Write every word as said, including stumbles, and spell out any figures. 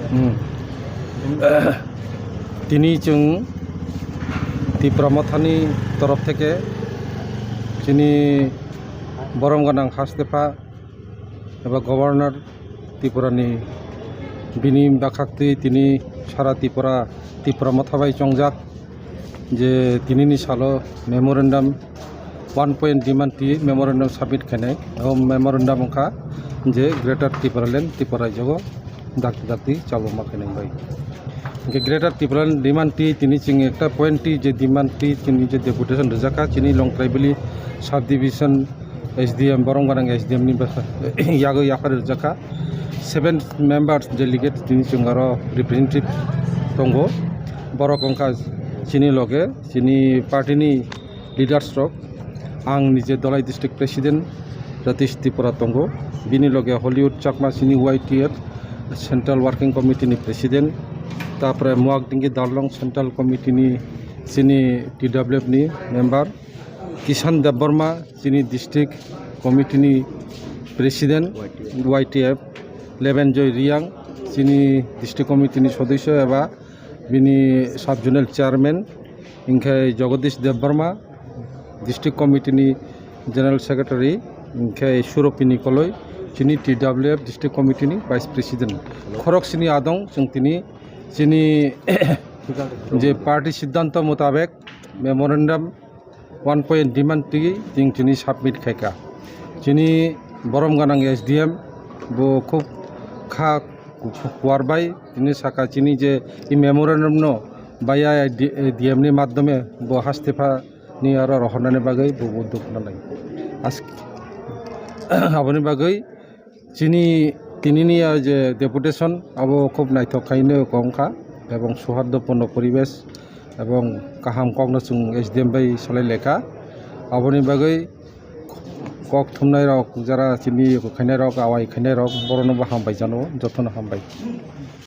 Hmm. Tini chwng Tipra Mothani torof theke chini borom gwnang hastepha eba Governor Tripura ni, bini bakhaktwi tini sara Tripura, Tipra Motha bai chongjak je tinini salo memorandum, one point demand twi memorandum submit khainai. O memorandum wngkha je Greater Tipraland, Tripura rajyo dakti dakti chalokma khainai bai. Hingkhe Greater Tipraland demand twi tini chwng ekta point twi je demand twi tini je deputation rwjakha chini Longtraibili subdivision S D M, borom gwnang S D M ni bwsa yagwi yaphar rwjakha. Seven members delegate tini chwng aro representative tongo. Borok wngkha chini loge, chini party ni leaders rok. Ang nije Dholai district president Ratish Tripura tongo. Bini loge Hollywood Chakma chini Y T F Central Working Committee ni president. Tapore Muakdingi Darlong Central Committee ni chini T W F ni member. Kishan Debbarma, chini district committee ni president, Y T F, Leban Joy Riang, chini district committee ni sodosyo eba bini sub zonal chairman, hingkhe Jagadish Debbarma, district committee ni general secretary, hingkhe Suropini Koloi, chini T W F district committee ni vice president. Khorok sini adong chwng tini chini je party siddhanto mutabek memorandum one point demand twi chwng chini submit khaikha. Chini borom gwnang S D M bo khub kha kuar bai tini saka chini je i memorandum no baya D M ni madhyome bo hastepha ni aro rohornani bagwi bo uddog nanai. As-, aboni bagwi chini tinini a je deputation abo khub naithok khaino wngkha ebong sohardopurno poribesh ebong kaham kokno chwng S D M bai salai lekha. Aboni bagwi kok thumnai rok jara chini khainai rok awai khainai rok borokno bo hambai jano jotono hambai.